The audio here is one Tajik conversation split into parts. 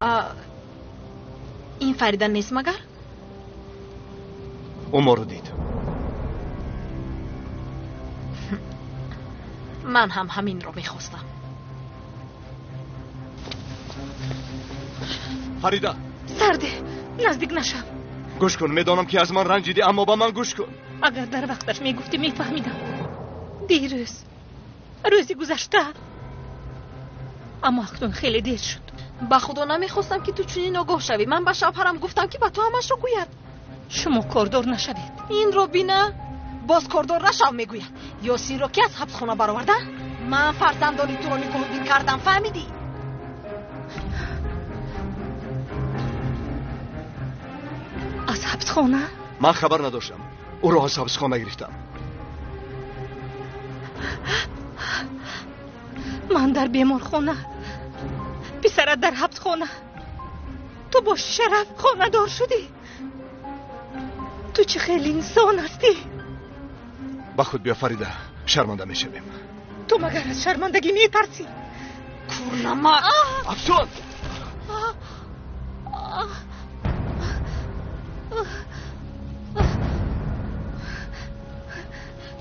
Ин Фарида нест магар? Ӯ моро дид. Ман ҳам ҳаминро мехостам. Фарида! Сарде, наздик нашав. Гӯш кун, медонам ки аз ман ранҷидӣ, аммо ба ман гӯш кун. Агар дар вақташ мегуфтӣ, мефаҳмидам. Дирӯз, рӯзи гузашта. Аммо акнун хеле дер шуд. Ба худо намехостам ки ту чунин огоҳ шавӣ. Ман ба шавҳарам гуфтам ки ба ту ҳамашро гӯяд. Шумо кордор нашавед. Инро бина, боз кордор нашав мегӯяд. Ёсинро ки аз ҳабсхона бароварда? Ман фарзандони туро нигоҳбин кардам, фаҳмидӣ? Аз ҳабсхона? Ман хабар надоштам. Ӯро аз ҳабсхона гирифтам. Ман дар беморхона, писарат дар ҳабсхона. Ту бо шараф хонадор шудӣ. Ту чӣ хеле инсон ҳастӣ. Ба худ биё Фарида, шарманда мешавем. Ту магар аз шармандагӣ метарсӣ? Курнамак! Афсон!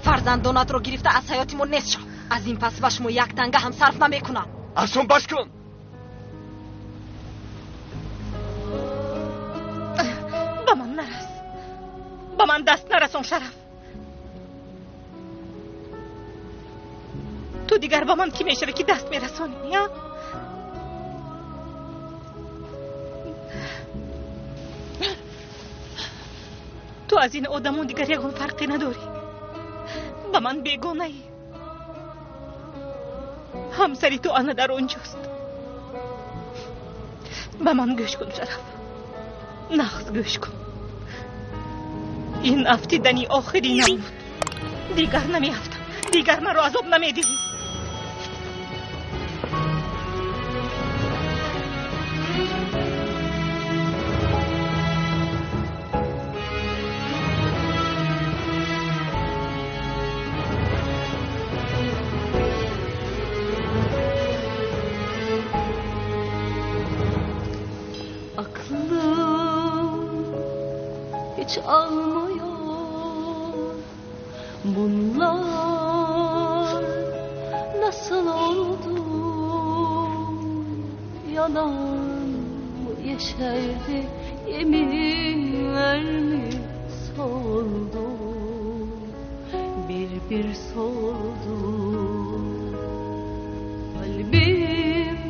Фарзандонатро гирифта аз ҳаёти мо нест шав. Аз ин пас ба шумо як танга ҳам сарф намекунам. Афсон, бас кун! Ба ман нарас. Ба ман даст нарасон, Шараф. Ту дигар ба ман кӣ мешавӣ ки даст мерасонӣ, а? Ту аз ин одамон дигар ягон фарқе надорӣ. Ба ман бегонаӣ. Ҳамсари ту ана дар он ҷост. Ба ман гӯш кун, Шараф. Нағз гӯш кун. Ин афтидани охиринам буд. Дигар намеафтам. Дигар маро азоб намедиҳӣ. Aklım hiç almıyor bunlar nasıl oldu? Yalan mı yeşerdi, yeminler mi soldu? Bir bir soldu kalbim,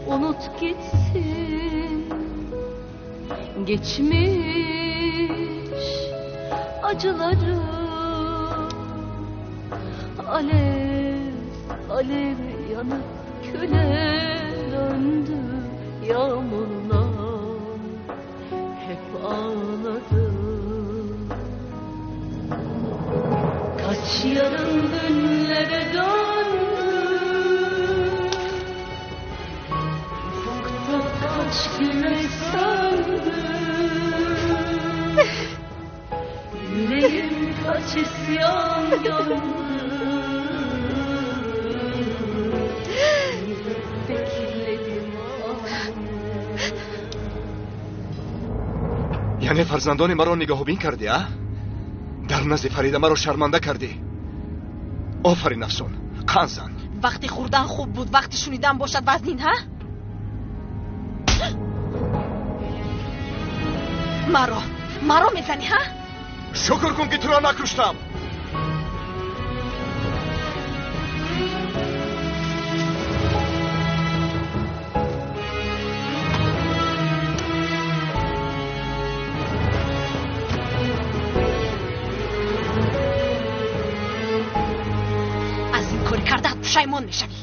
unut gitsin geçmiş acıları. Alev alev yanıp küle döndü yağmurlar, hep ağladım. Kaç yarın dünlere döndü, ufukta kaç güneş söndü. Yüreğim kaç isyan gördü. Bekledim Яъне фарзандони маро нигоҳубин кардӣ, а? Дар назди Фарида маро шарманда кардӣ. Офарин, Афсон, қанд зан. Вақти хӯрдан хуб буд, вақти шунидан бошад вазнин, ҳа? Маро мезанӣ, ҳа? Шукр кун ки туро накуштам. Аз ин кори кардаат пушаймон мешавӣ.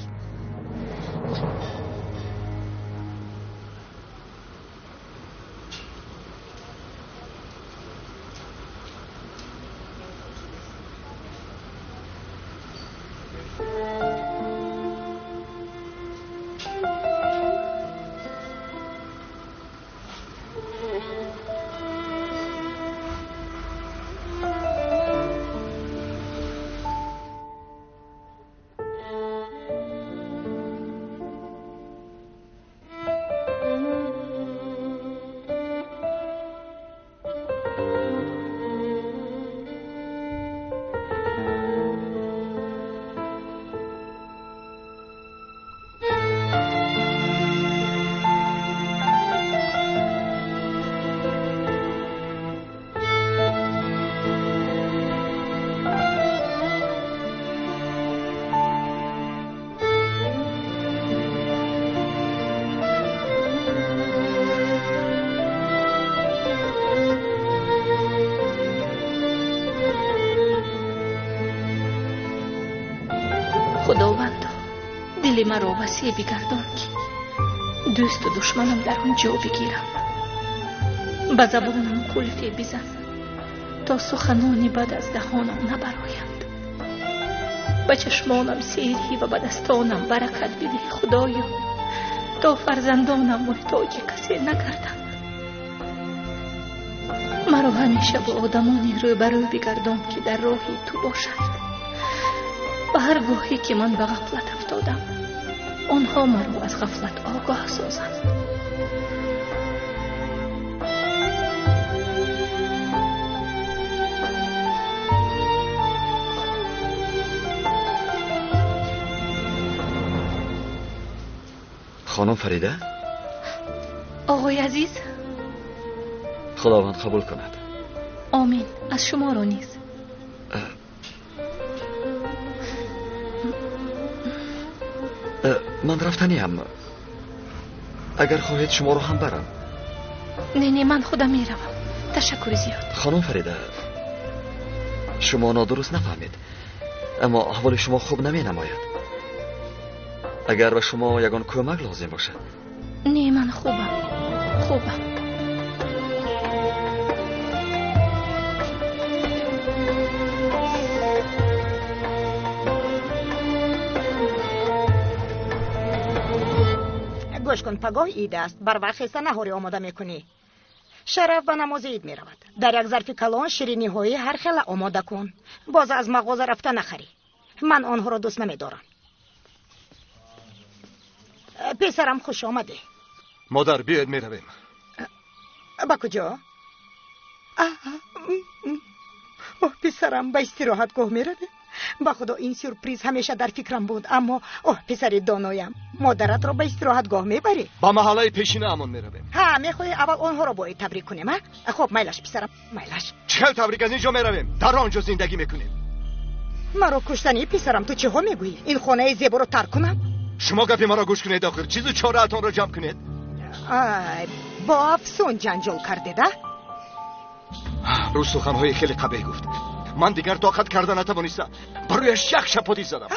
Худовандо, дили маро васеъ бигардон, ки дӯсту душманам дар он ҷо бигирам. Ба забонам қулфе бизан, то суханони бад аз даҳонам набароянд. Ба чашмонам серӣ ва ба дастонам баракат бидеҳ, Худоё, то фарзандонам муҳтоҷи касе нагарданд. Маро ҳамеша бо одамоне рӯбарӯ бигардон, ки дар роҳи ту бошанд. Ва ҳар гоҳе ки ман ба ғафлат афтодам, онҳо маро аз ғафлат огоҳ созанд. Хонум Фарида? Оғои азиз, Худованд қабул кунад. Омин. Аз шуморо низ. Ман рафтаниам. Агар хоҳед, шуморо ҳам барам. Не, не, ман худам меравам. Ташаккури зиёд. Хонум Фарида, шумо нодуруст нафаҳмед, аммо аҳволи шумо хуб наменамояд. Агар ба шумо ягон кӯмак лозим бошад. Не, ман хубам, хубам. Гӯш кун, пагоҳ ид аст. Барвақт хеста наҳорӣ омода мекунӣ. Шараф ба намози ид меравад. Дар як зарфи калон шириниҳои ҳар хела омода кун. Боз аз мағоза рафта нахарӣ. Ман онҳоро дӯст намедорам. Писарам, хуш омадӣ. Модар, биёед меравем. Ба куҷо? Оҳ, писарам, ба истироҳатгоҳ меравем. Ба худо, ин сюрприз ҳамеша дар фикрам буд, аммо оҳ, писари доноям, модаратро ба истироҳатгоҳ мебарӣ? Ба маҳаллаи пешинаамон меравем. Ҳа, мехоҳӣ аввал онҳоро бояд табрик кунем, а? Хуб, майлаш, писарам, майлаш. Чӣ хел табрик? Аз ин ҷо меравем, дар он ҷо зиндагӣ мекунем. Маро куштанӣ, писарам, ту чиҳо мегӯӣ? Ин хонаи зеборо тарк кунам? Шумо гапи маро гӯш кунед, охир чизу чораатонро ҷамъ кунед. Ай, бо Афсун ҷанҷол кардед, а? Рӯз суханҳои хеле қабеҳ гуфт. Ман дигар тоқат карда натавониста, барояш як шапотӣ задам.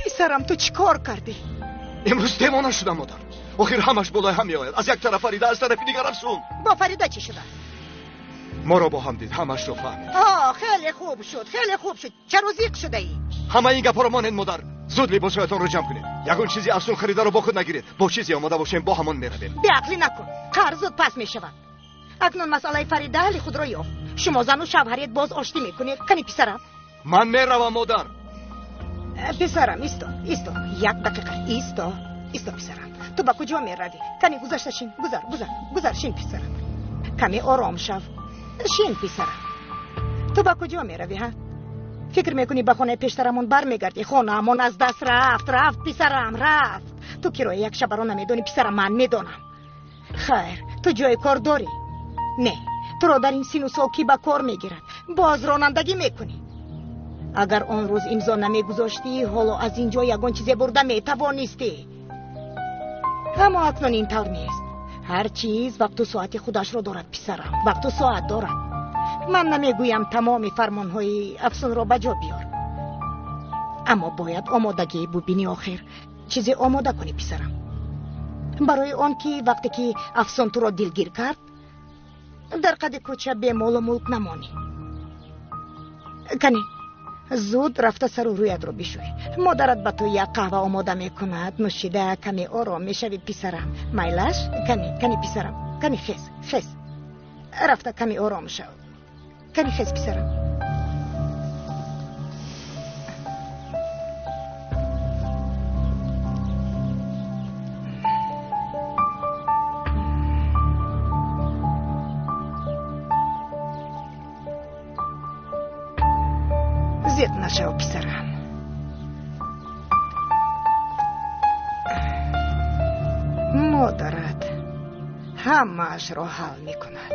Писарам, ту чӣ кор кардӣ? Имрӯз девона шудам, модар. Охир ҳамаш болои ҳам меояд. Аз як тараф Фарида, аз тарафи дигар Афсун. Бо Фарида чӣ шудааст? Моро бо ҳам дид, ҳамашро фаҳмид. О, хеле хуб шуд, хеле хуб шуд. Чаро зиқ шудаӣ? Ҳамаи ин гапҳоро монед, модар. Зуд либосҳоятонро ҷамъ кунед. Ягон чизи Афсун харидаро бо худ нагиред. Бо чизе омода бошем, бо ҳамон меравем. Беақлӣ накун, қарз зуд пас мешавад. Акнун масъалаи Фарида ҳалли худро ёфт. Шумо зану шавҳарет боз оштӣ мекунед. Кани, писарам? Ман меравам, модар. Писарам, исто, исто, як дақиқа, исто, исто, писарам. Ту ба куҷо меравӣ? Кани, гузашта шин, гузар, гузар, гузар, шин, писарам. Каме ором шав. Шин, писарам. Ту ба куҷо меравӣ, ҳа? Фикр мекунӣ ба хонаи пештарамон бармегардӣ? Хонаамон аз даст рафт, рафт, писарам, рафт. Ту кироя як шабаро намедонӣ, писарам, ман медонам. Хайр, ту ҷои кор дорӣ? Не, туро дар ин сину сол кӣ ба кор мегирад? Боз ронандагӣ мекунӣ. Агар он рӯз имзо намегузоштӣ, ҳоло аз ин ҷо ягон чизе бурда метавонистӣ. Аммо акнун ин тавр нест. Ҳар чиз вақту соати худашро дорад, писарам, вақту соат дорад. Ман намегӯям тамоми фармонҳои Афсунро ба ҷо биёр, аммо бояд омодагӣ бубинӣ. Охир чизе омода кунӣ, писарам, барои он ки вақте ки Афсун туро дилгир кард, дар қади кӯча бемолу мулк намонӣ. Кани, зуд рафта сару рӯятро бишӯй. Модарат ба ту як қаҳва омода мекунад. Нӯшида каме ором мешавӣ, писарам. Майлаш? Кани, кани, писарам, кани, хез, хез, рафта каме ором шав. Кани, хез, писарам. Зиқ нашав, писарам. Модарат ҳамаашро ҳал мекунад.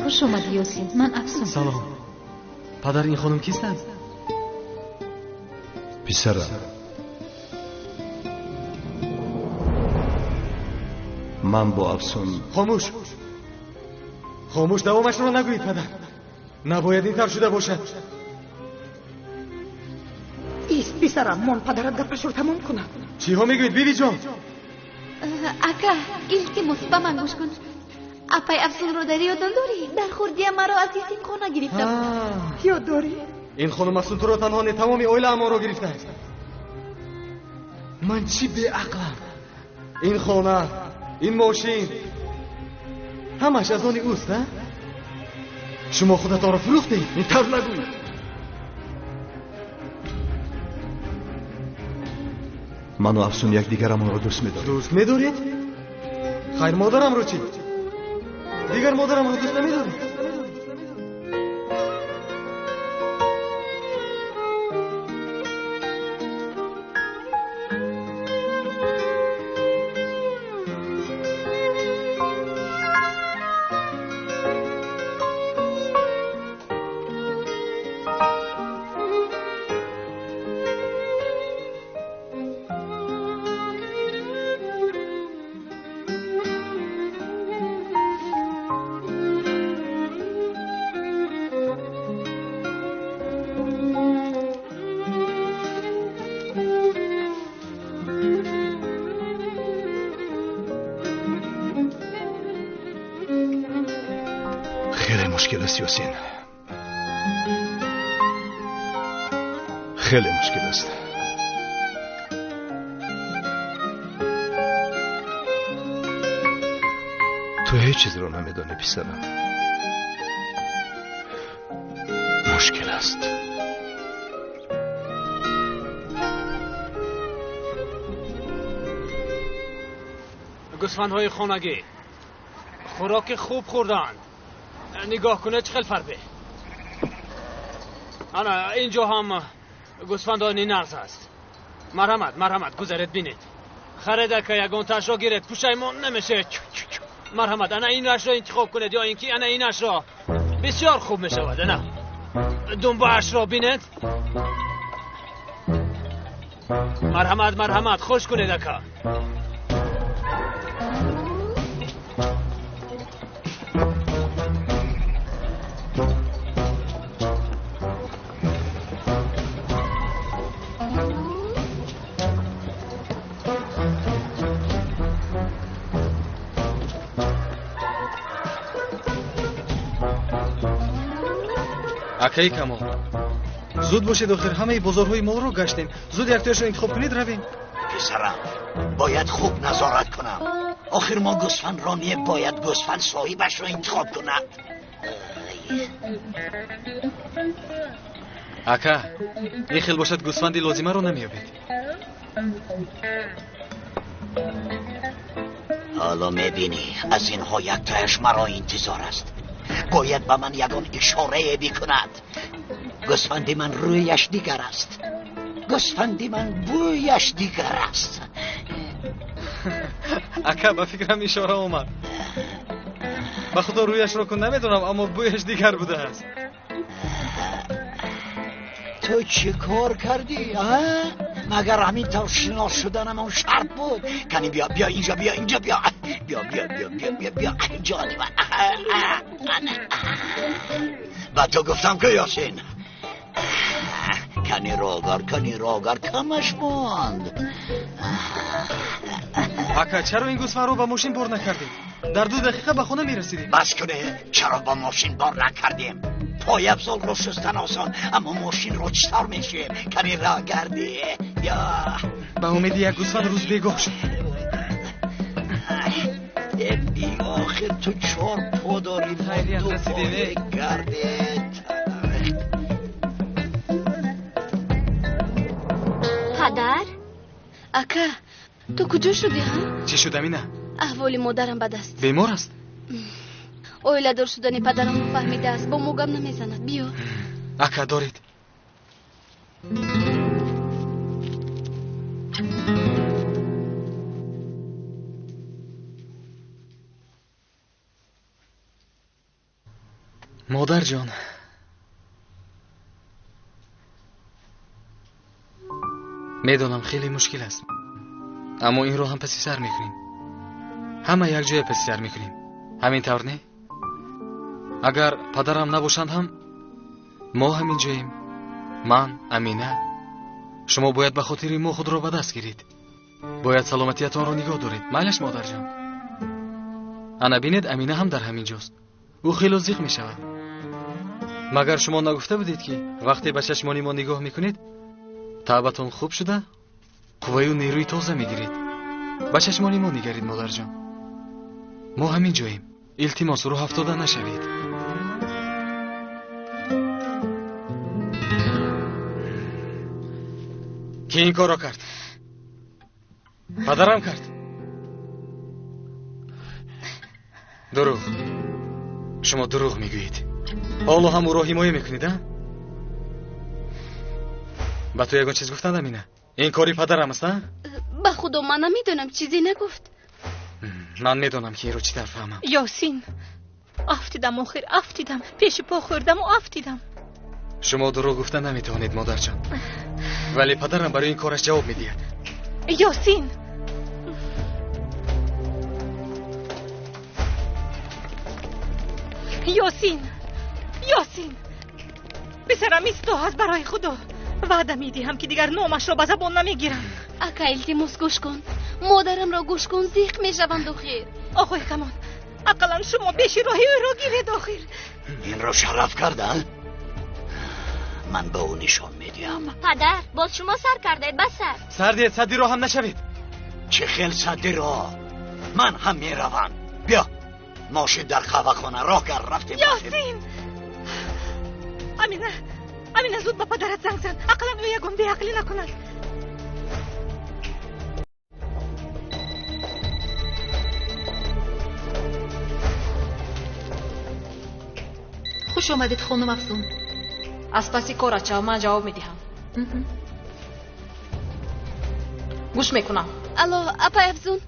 Хуш омадӣ, Ёсин. Ман Афсун. Салом. Падар, ин хонум кистанд? Писарам, ман бо Афсун. Хомӯш, хомӯш, давомашро нагӯед, падар. Набояд ин тавр шуда бошад. Ист, писарам, мон падарат гапашро тамом кунад. Чиҳо мегӯед, бибиҷон? Ака, илтимос, ба ман гӯш кун. Апай Афсунро дар ёд надорӣ? Дар хурдия маро аз ятимхона гирифта буд. Ёд дорӣ? Ин хонум Афсун туро танҳо не, тамоми оилаамонро гирифтааст. Ман чӣ беақлам! Ин хона, ин мошин ҳамаш аз они ӯст, а? Шумо худатонро фурӯхтед. Ин тавр нагӯед. Ману Афсун якдигарамонро дӯст медорем. Дӯст медоред? Хайр, модарамро чӣ? Дигар модарамро дӯст намедоред? Хеле мушкил аст, Ёсин. Хеле мушкил аст. Ту ҳеҷ чизро намедонӣ, писарам. Мушкил аст. Гӯсфандҳои хонагӣ хӯроки хуб хӯрдаанд. Нигоҳ кунед, чӣ хел фарбе. Ана инҷо ҳам гӯсфандони нағз аст. Марҳамат, марҳамат, гузаред, бинед. Харед, ака, ягонтаашро гиред, пушаймон намешавед. Марҳамат, ана инашро интихоб кунед ё ин ки ана инашро. Бисёр хуб мешавад. Ана думбаашро бинед. Марҳамат, марҳамат, хуш кунед, ака. Акаи Камол, зуд бошед, охир ҳамаи бозорҳои молро гаштем. Зуд яктояшро интихоб кунед, равем. Писарам, бояд хуб назорат кунам. Охир мо гӯсфандроние, бояд гӯсфанд соҳибашро интихоб кунад. Ака, ин хел бошад, гӯсфанди лозимаро намеёбед. Ҳоло мебинӣ, аз инҳо яктояш маро интизор аст. Бояд ба ман ягон ишорае бикунад. Гӯсфанди ман рӯяш дигар аст. Гӯсфанди ман бӯяш дигар аст. Ака, ба фикрам ишора омад. Ба худо, рӯяшро кун намедонам, аммо бӯяш дигар будааст. Ту чӣ кор кардӣ, а? Магар ҳамин тавр шинос шуданамон шарт буд? Кани биё, биё инҷо, биё инҷо, биё, биё, биё, биё, биё, биё, биё, ҷони ман. Ба ту гуфтам ки, Ёсин, кани рогар, кани рогар, камаш монд. Ака, чаро ин гӯсфандро ба мошин бор накардем? Дар 2 дақиқа ба хона мерасидем. Бас куне, чаро ба мошин бор накардем? Пойафзолро шустан осон, аммо мошинро чӣ тавр мешӯем? Кани роҳ гардӣ, ё ба умеди як гӯсфанд рӯз бегоҳ шуд. Охир ту чор по дорӣ, Хайрият, расидем, э? Гардед. Падар, Ака, ту куҷо шудӣ, ҳа? Чӣ шуд, Амина? Аҳволи модарам бад аст. Бемор аст? Оиладор шудани падарамро фаҳмидааст, бо мо гап намезанад. Биё. Ака, доред. Модарҷон, медонам хеле мушкил аст, аммо инро ҳам паси сар мекунем. Ҳама якҷоя паси сар мекунем. Ҳамин тавр не? Агар падарам набошанд ҳам мо ҳамин ҷоем. Ман, Амина. Шумо бояд ба хотири мо худро ба даст гиред. Бояд саломатиятонро нигоҳ доред. Майлаш, модарҷон. Ана бинед, Амина ҳам дар ҳамин ҷост. Ӯ хело зиқ мешавад. Магар шумо нагуфта будед, ки вақте ба чашмони мо нигоҳ мекунед, таъбатон хуб шуда, қувваю нерӯи тоза мегиред. Ба чашмони мо нигаред, модарҷон. Мо ҳамин ҷоем. Илтимос, рӯҳафтода нашавед. Ки ин корро кард? Падарам кард. Дурӯғ. Шумо дурӯғ мегӯед. Ҳоло ҳам ӯро ҳимоя мекунед, а? Ба ту ягон чиз гуфтанд, Амина? Ин кори падарам аст, а? Ба худо, ман намедонам, чизе нагуфт. Ман медонам, ки инро чӣ тавр фаҳмам. Ёсин, афтидам, охир афтидам. Пеши по хӯрдаму афтидам. Шумо дурӯғ гуфта наметавонед, модарҷон. Вале падарам барои ин кораш ҷавоб медиҳад. Ёсин! Ёсин! Ёсин! Писарам, исто, аз барои худо. Ваъда медиҳам, ки дигар номашро ба забон намегирам. Ака, илтимос, гӯш кун. Модарамро гӯш кун, зиқ мешаванд охир. Оғои Камол, ақаллан шумо пеши роҳи ӯро гиред охир. Инро шараф карда? Ман ба ӯ нишон медиҳам. Падар, боз шумо сар кардаед, ба сар. Сар диҳед, садди роҳ ҳам нашавед. Чӣ хел садди роҳ? Ман ҳам меравам. Биё, мошин дар қаҳвахона роҳ кард, рафтем. Ёсин! Амина, Амина, зуд ба падарат занг зан. Ақаллан ӯ ягон беақлӣ накунад. Хуш омадед, хонум Афзун. Аз паси корат шав, ман ҷавоб медиҳам. Гӯш мекунам. Алло, апай Афзун,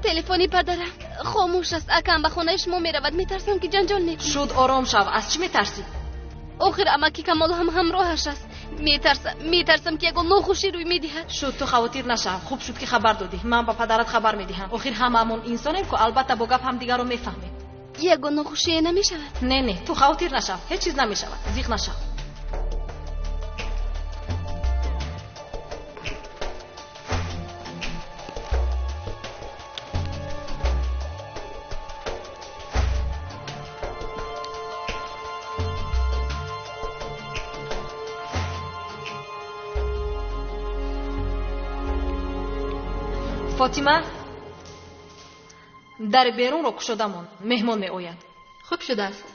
телефони падарам хомӯш аст. Акам ба хонаи шумо меравад. Метарсам, ки ҷанҷол мекунад. Шуд, ором шав. Аз чӣ метарсӣ? Охир амаки Камол ҳам ҳамроҳаш аст. Метарсам, метарсам, ки ягон нохушӣ рӯй медиҳад. Шуд, ту хавотир нашав. Хуб шуд, ки хабар додӣ. Ман ба падарат хабар медиҳам. Охир ҳамаамон инсонем, ку албатта бо гап ҳамдигарро мефаҳмем. Ягон нохушие намешавад? Не, не, ту хавотир нашав. Ҳеҷ чиз намешавад. Зиқ нашав. Фотима, дари берунро кушода мон, меҳмон меояд. Хуб шудааст.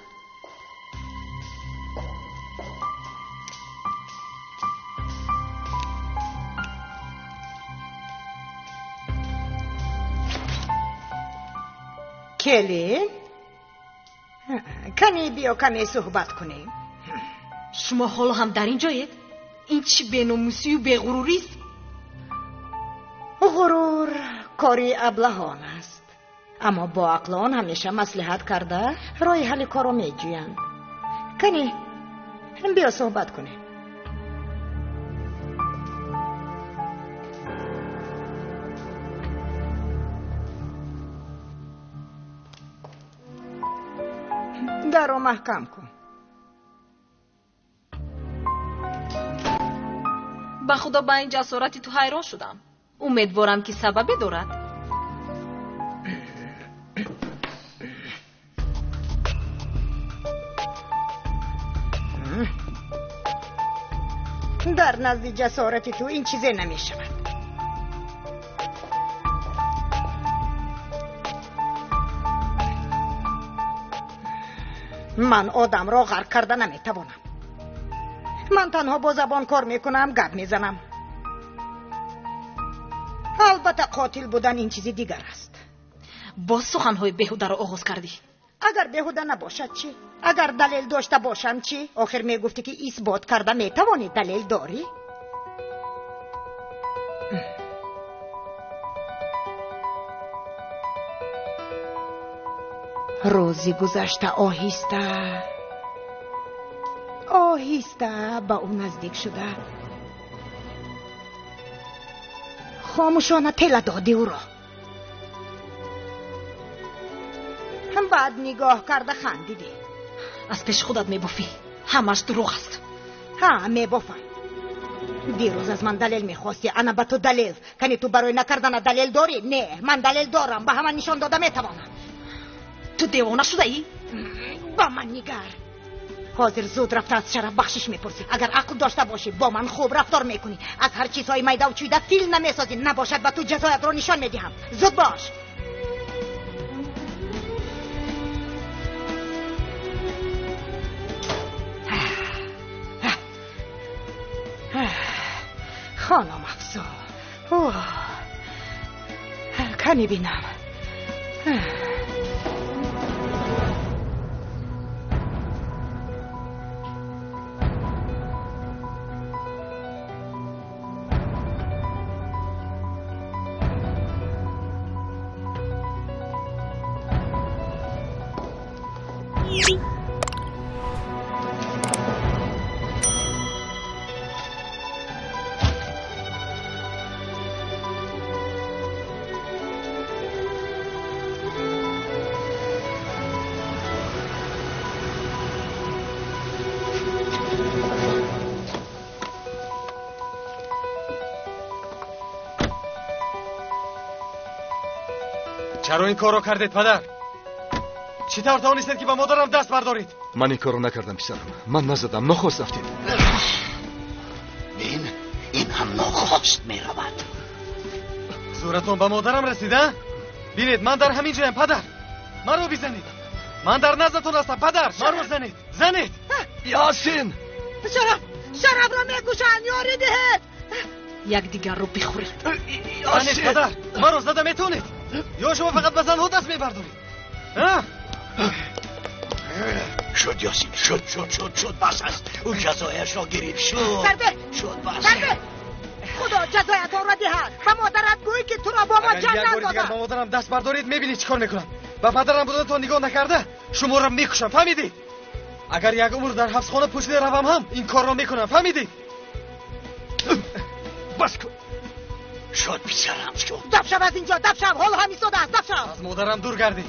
Келин, каме биё, каме суҳбат кунем. Шумо ҳоло ҳам дар ин ҷоед? Ин чӣ беномусию беғурурист? Ғурур кори аблаҳон аст, аммо бо ақлон ҳамеша маслиҳат карда роҳи ҳалли корро меҷӯянд. Кани биё суҳбат кунем. Дарро маҳкам кун. Ба худо, ба ин ҷасорати ту ҳайрон шудам. Умедворам, ки сабабе дорад. Дар назди ҷасорати ту ин чизе намешавад. Ман одамро ғарқ карда наметавонам. Ман танҳо бо забон кор мекунам, гап мезанам. Албатта қотил будан ин чизи дигар аст. Боз суханҳои беҳударо оғоз кардӣ. Агар беҳуда набошад чӣ? Агар далел дошта бошам чӣ? Охир мегуфтӣ, ки исбот карда метавонӣ. Далел дорӣ? Рӯзи гузашта оҳиста Оҳиста ба ӯ наздик шуда хомӯшона тела додӣ ӯро. Баъд нигоҳ карда хандидӣ. Аз пеши худат мебофӣ. Ҳамаш дурӯғ аст. Ҳа, мебофам. Дирӯз аз ман далел мехостӣ, ана ба ту далел. Кани ту барои накардана далел дорӣ? Не, ман далел дорам, ба ҳама нишон дода метавонам. Ту девона шудаӣ? Ба ман нигар. Ҳозир зуд рафта аз Шараф бахшиш мепурсӣ. Агар ақл дошта бошӣ, бо ман хуб рафтор мекунӣ. Аз ҳар чизҳои майдаву чӯйда филм намесозӣ. Набошад ба ту ҷазоятро нишон медиҳам. Зуд бош. Хонум Афсун, кани бинам. Чаро ин корро кардед, падар? Чӣ тавр тавонистед, ки ба модарам даст бардоред? Ман ин корро накардам, писарам. Ман назадам, нохост афтид. Бин, ин ҳам нохост меравад. Зӯратон ба модарам расид, а? Бинед, ман дар ҳамин ҷоям, падар. Маро бизанед. Ман дар наздатон ҳастам, падар. Маро занед, занед. Ясин! Шараф, Шарафро мекушанд, ёрӣ диҳед. Якдигарро бихӯред. Занед, падар. Маро зада метавонед. Ё шумо фақат ба занҳо даст мебардоред? Шуд, Ёсин, шуд, шуд, шуд, шуд, бас аст. Ӯ ҷазояшро гирифт, шуд. Сарде! Шуд, бас. Сарде! Худо ҷазоятонро диҳад. Ба модарат гӯй, ки туро бо мо ҷанг Агар як бори дигар нандозад. ба модарам даст бардоред, мебинед чӣ кор мекунам. Ба падарам буданатон нигоҳ накарда, шуморо мекушам, фаҳмидед? Агар як умр дар ҳабсхона пӯшида равам ҳам, ин корро мекунам, фаҳмидед? Бас кун. Шуд, писарам, шуд. Даб шав аз инҷо, даб шав, ҳоло ҳам истодааст, даб шав. Аз модарам дур гардед.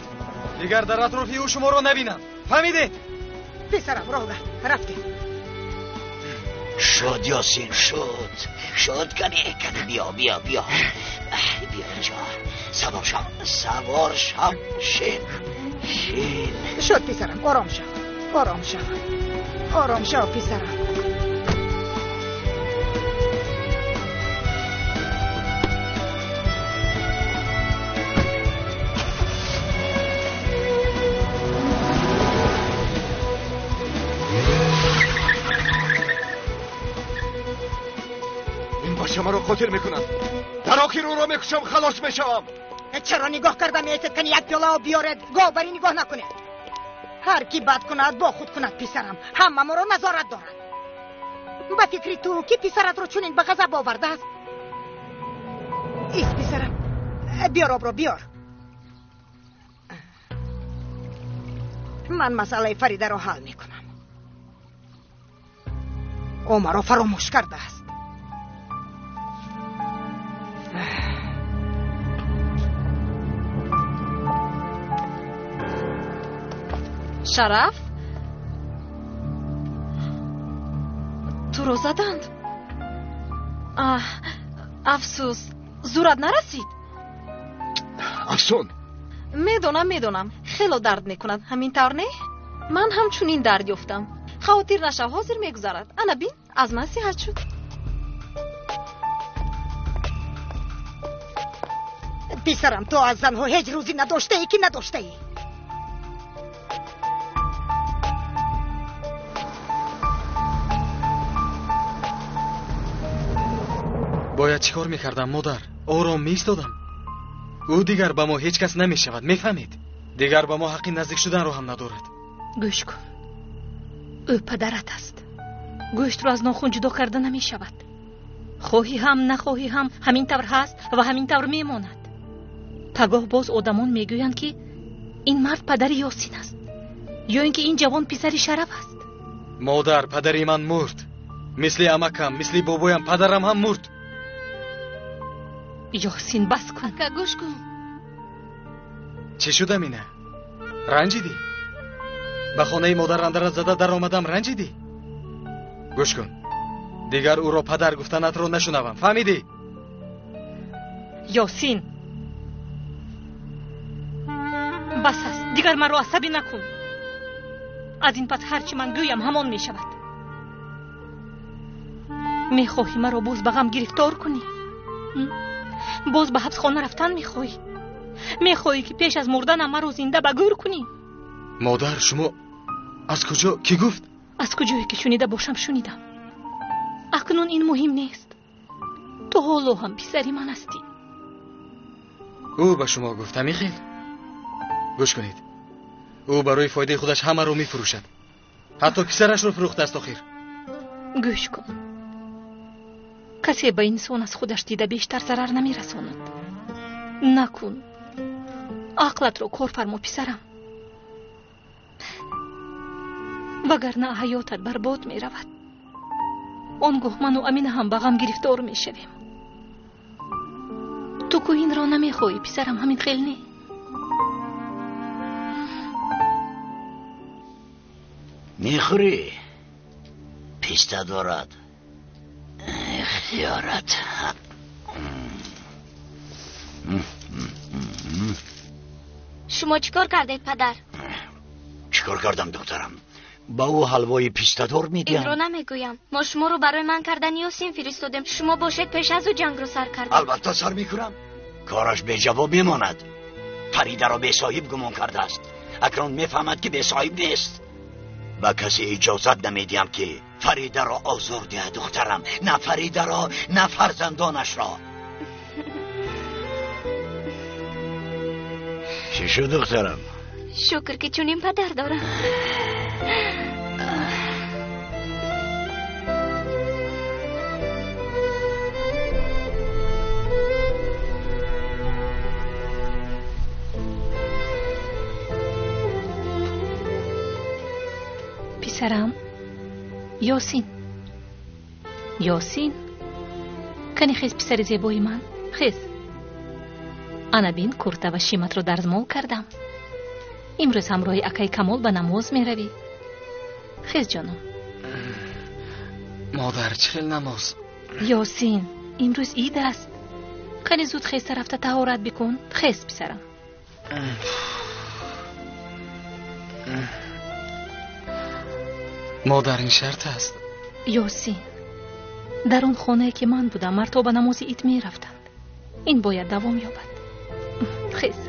Дигар дар атрофи ӯ шуморо набинам. Фаҳмидед? Писарам, роҳ гард, рафтем. Шуд, Ёсин, шуд. Шуд, кани, кани, биё, биё, биё. Биё инҷо. Савор шав, савор шав, шин, шин. Шуд, писарам, ором шав, ором шав. Ором шав, писарам. Ин бача маро қотил мекунад. Дар охир ӯро мекушам, халос мешавам. Чаро нигоҳ карда меистед? Кани як пиёла об биёред, говбарӣ нигоҳ накунед. Ҳар ки бад кунад, бо худ кунад, писарам. Ҳама моро назорат дорад. Ба фикри ту, ки писаратро чунин ба ғазаб овардааст? Ист, писарам, биёр обро, биёр. Ман масъалаи Фаридаро ҳал мекунам. Ӯ маро фаромӯш кардааст. Шараф, туро заданд. Аҳ, афсӯс, зӯрат нарасид. Афсун. Медонам, медонам, хело дард мекунад, ҳамин тавр не? Ман ҳам чунин дард ёфтам. Хавотир нашав, ҳозир мегузарад. Ана бин, аз ман сиҳат шуд. Писарам, ту аз занҳо ҳеҷ рӯзӣ надоштаӣ, ки надоштаӣ. Бояд чӣ кор мекардам, модар? Ором меистодам. Ӯ дигар ба мо ҳеҷ кас намешавад, мефаҳмед? Дигар ба мо ҳаққи наздик шуданро ҳам надорад. Гӯш кун, ӯ падарат аст. Гӯштро аз нохун ҷудо карда намешавад. Хоҳӣ ҳам, нахоҳӣ ҳам, ҳамин тавр ҳаст ва ҳамин тавр мемонад. Пагоҳ боз одамон мегӯянд, ки ин мард падари Ёсин аст, ё ин ки ин ҷавон писари Шараф аст. Модар, падари ман мурд. Мисли амакам, мисли бобоям, падарам ҳам мурд. Ёсин, бас кун. Ака, гӯш кун. Чӣ шуд, Амина? Ранҷидӣ? Ба хонаи модар андарат зада даромадам, ранҷидӣ? Гӯш кун, дигар ӯро падар гуфтанатро нашунавам, фаҳмидӣ? Ёсин, бас аст, дигар маро асабӣ накун. Аз ин пас ҳар чӣ ман гӯям ҳамон мешавад. Мехоҳӣ маро боз ба ғам гирифтор кунӣ? Боз ба ҳабсхона рафтан мехоҳӣ? Мехоҳӣ ки пеш аз мурданам маро зинда ба гӯр кунӣ? Модар, шумо аз куҷо? Кӣ гуфт? Аз куҷое ки шунида бошам шунидам. Акнун ин муҳим нест. Ту ҳоло ҳам писари ман ҳастӣ. Ӯ ба шумо гуфт, ҳамин хел? Гӯш кунед, ӯ барои фоидаи худаш ҳамаро мефурӯшад, ҳатто писарашро фурӯхтааст охир. Гӯш кун, касе ба инсон аз худаш дида бештар зарар намерасонад. Накун, ақлатро кор фармо, писарам, вагарна ҳаётат барбод меравад. Он гоҳ ману Амина ҳам ба ғам гирифтор мешавем. Ту ку инро намехоҳӣ, писарам, ҳамин хел не? Мехӯрӣ? Писта дорад. Ихтиёрат. Шумо чӣ кор кардед, падар? Чӣ кор кардам, духтарам? Ба ӯ ҳалвои пистадор медиҳам. Инро намегӯям. Мо шуморо барои ман кардани Ёсин фиристодем. Шумо бошед пеш аз ӯ ҷангро сар кардед. Албатта сар мекунам. Кораш беҷавоб мемонад. Фаридаро бесоҳиб гумон кардааст. Акнун мефаҳмад ки бесоҳиб нест. Ба касе иҷозат намедиҳам ки Фаридаро озор диҳад, духтарам. На Фаридаро, на фарзандонашро. Чӣ шуд, духтарам? Шукр ки чунин падар дорам. Писарам, Ёсин, Ёсин, кани хез, писари зебои ман, хез. Ана бин, курта ва шиматро дарзмол кардам. Имрӯз ҳамроҳи акаи Камол ба намоз меравӣ. Хез, ҷоном. Модар, чӣ хел намоз? Ёсин, имрӯз ид аст. Кани зуд хеста рафта таҳорат бикун. Хез, писарам. Модар, ин шарт аст. Ёсин, дар он хонае ки ман будам, мардҳо ба намози ид мерафтанд. Ин бояд давом ёбад. Хез.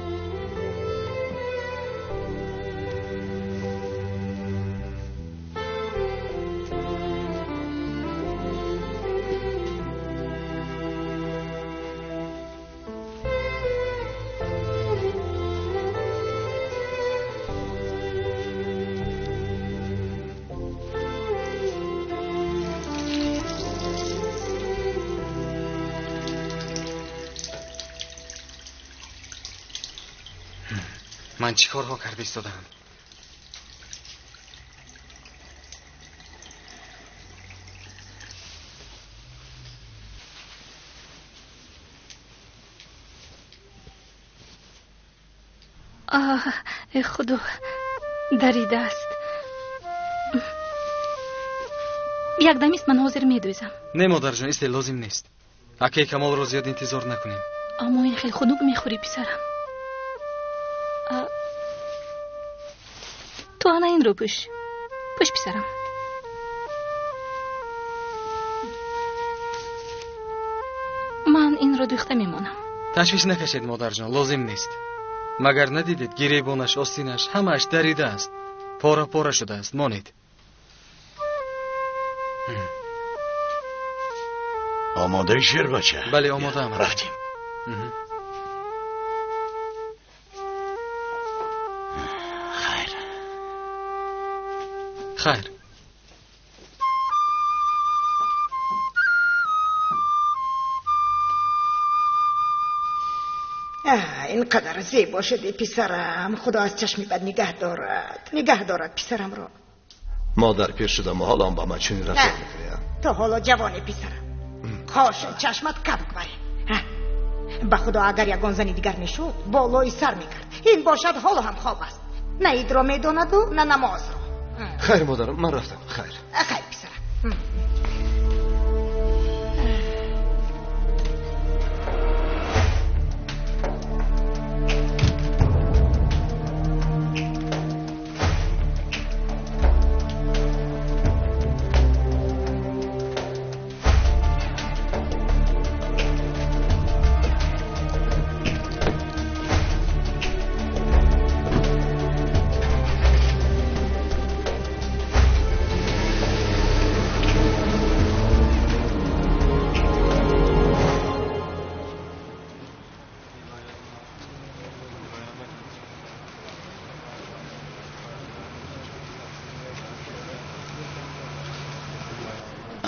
Ман чӣ корҳо карда истодаам? Оҳ, э худо, даридааст. Якдамист, ман ҳозир медӯзам. Не, модарҷон, исте, лозим нест. Акаи Камолро зиёд интизор накунем. Аммо ин хел хунук мехӯрӣ, писарам. Ту ана инро пӯш. Пӯш, писарам. Ман инро дӯхта мемонам. Ташвиш накашед, модарҷон, лозим нест. Магар надидед, гиребонаш, остинаш ҳамааш даридааст, пора пора шудааст. Монед. Омодаи, шербача? Бале, омодаам. Рафтем. Хайр. Хайр. Ин қадар зебо шуди, писарам. Худо аз чашми бад нигаҳ дорад, нигаҳ дорад писарамро. Модар пир шудам ва ҳоло ҳам ба ман чунин рафтор мекунӣ. Ту ҳоло ҷавонӣ писарам. Қошу чашмат кабк баре. Ба худо агар ягон зани дигар мешуд, болои сар мекард. Ин бошад ҳоло ҳам хоб аст. На идро медонаду, на намозро. Хайр модарам, ман рафтам. Хайр. Хайр писарам.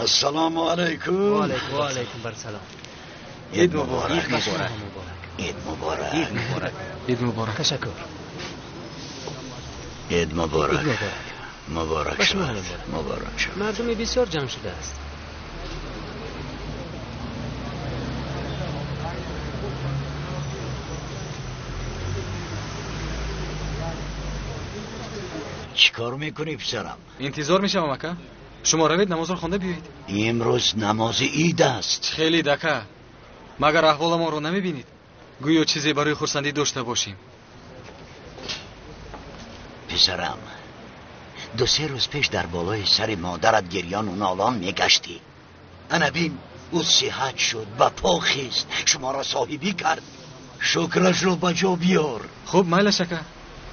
السلام علیکم. و علیکم بر سلام. عید مبارک. عید مبارک. عید مبارک. عید مبارک. تشکر. عید مبارک. مبارک شد. مبارک شد. مردم بسیار جمع شده است. چیکار میکنی پسرم؟ انتظار میشم اکا. شما روید намозро хонда биёед. Имрӯз намози ид аст. Хеле дака. Магар аҳволамонро намебинед? Гӯё чизе барои хурсандӣ дошта бошем. Писарам, ду-се рӯз пеш дар болои сари модарат гирёну нолон мегаштӣ. Ана бин, ӯ сиҳат шуд, ба по хист, шуморо соҳибӣ кард. Шукрашро ба ҷо биёр. Хуб, майлаш ака.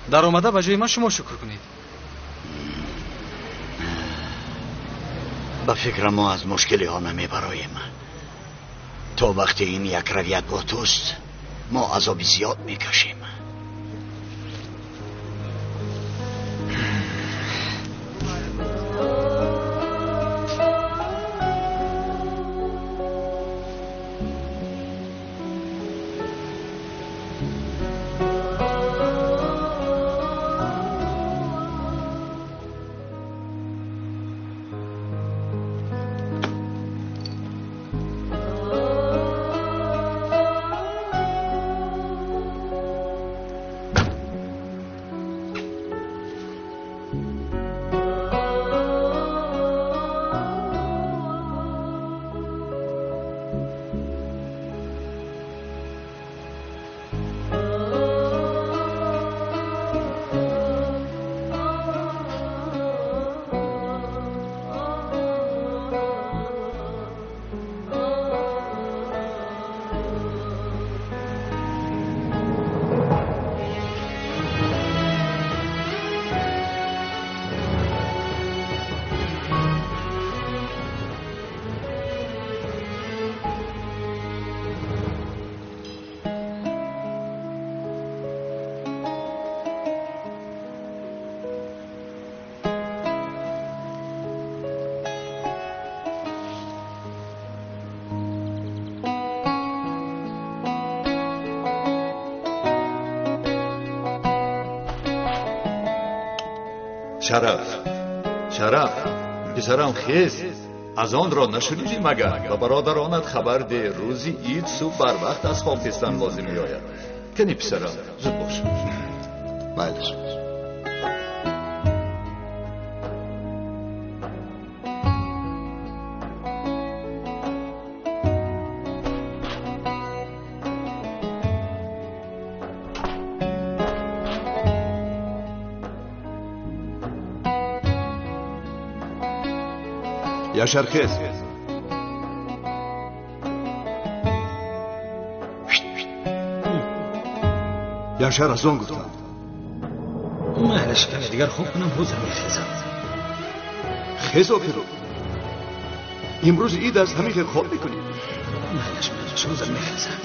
Даромада ба ҷои ман шумо шукр кунед. Ба фикрам мо аз мушкилиҳо намебароем. То вақте ин якравият бо туст, мо азоби зиёд мекашем. Шараф, Шараф, писарам хез, аз онро нашунидӣ магар? Ба бародаронат хабар деҳ, рӯзи ид субҳ барвақт аз хоб хестан лозим меояд. Кани писарам, зуд бош. Майлаш. Яшар, хез. Яшар, аз он гуфтам. Майлаш, каме дигар хоб кунам, ҳозир мехезам. Хез охиру. Имрӯз ид аст, ҳамин хел хоб мекунӣ. Майлаш, майлаш, ҳозир мехезам.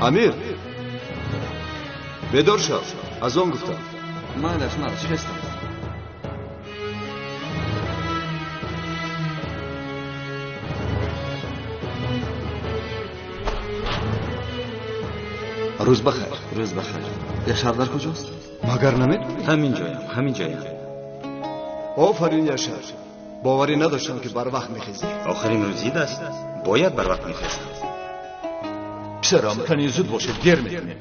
Амир, Бедор шав, аз он гуфтам. Майлаш, майлаш, хестам. Рӯз бахайр. Рӯз бахайр. Яшар дар куҷост? Магар намедонӣ? Ҳамин ҷоям, ҳамин ҷоям. Офарин, Яшар. Боварӣ надоштам, ки барвақт мехезӣ. Охирин рӯз ид аст, бояд барвақт мехестам. Писарам, кани зуд бошед, дер мекунем.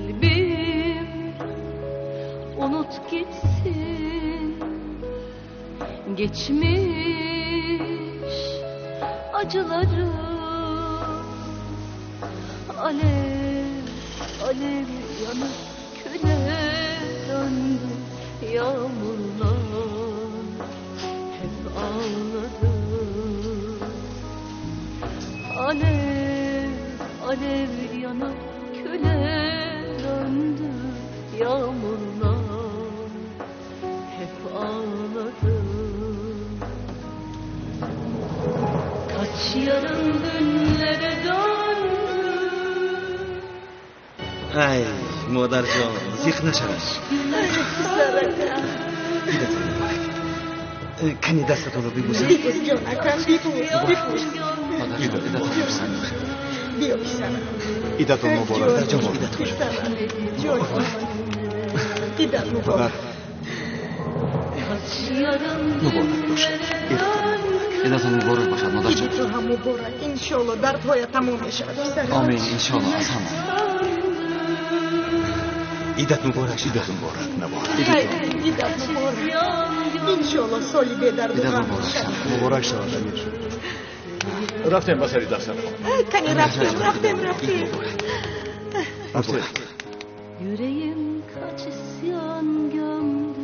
Kalbim unut gitsin geçmiş acıları, alev alev yanıp küle döndü yağmurlar, hep ağladım. Alev alev yanıp küle döndü yağmurlar, hep ağladım. Kaç yarın dünlere döndü. Ай, модарҷон, зиқ нашавед. Писаракам. Идатон муборак. Кани дастатонро бибӯсам. Бибӯс, ҷонакам, бибӯс, бибӯс. Модарҷон, идатон муборак. Биё, писарам. Идатон муборак. Модарҷон, идатон. Писарам, ҷон. Идат муборак. Kaç yarın Муборак бошад. Идатон муборак бошад, модарҷон. Иди ту ҳам муборак. Иншолло дардҳоят тамом мешавад, писарам. Омин, иншолло, аз ҳама. Идат муборак. Идат муборак, навора. Идат муборак. Иншолло соли бедарду Идат ғам муборак мешавад. шавад. Муборак шавад, Амир. Рафтем ба сари дастархон. Кани рафтем, рафтем, рафтем. Рафтем. Yüreğim kaç isyan gömdü.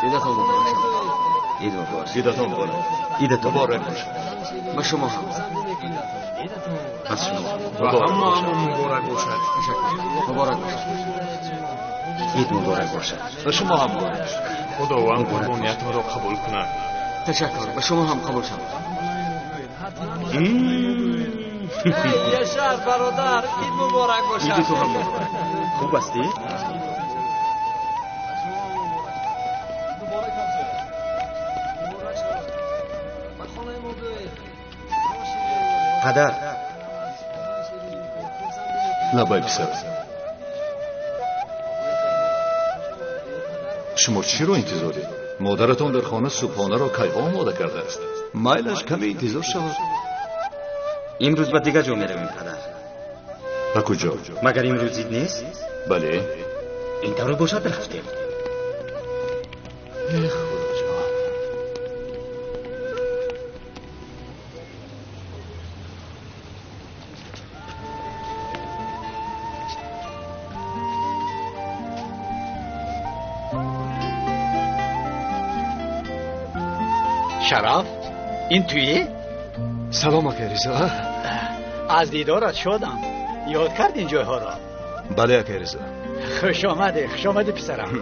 Идатон муборак шавад. Ид муборак. Идатон муборак. Идатон муборак бошад. Ба шумо ҳам. Аз шумо. Ва ҳамаамон муборак бошад. Ташаккур. Муборак бошад. Ид муборак бошад. Ба шумо ҳам муборак бошад. Худованд қурбониятонро қабул кунад. Ташаккур. Ба шумо ҳам қабул шавад. Яшар, бародар, ид муборак бошад. Иди ту ҳам муборак. Хуб ҳастӣ? Падар. Лабай, писар. Шумо чиро интизоред? Модаратон дар хона субҳонаро кайҳо омода кардааст. Майлаш каме интизор шавад. Имрӯз ба дигар ҷо меравем, падар. Ба куҷо? Магар имрӯз ид нест? Бале. Ин тавр бошад, рафтем. Эх, Худоҷон. Шараф, ин туӣ? Салом, акай Ризо. Аз дидорат шодам. Ёд кард ин ҷойҳоро? Бале, акай Ризо. Хуш омадӣ, хуш омадӣ, писарам.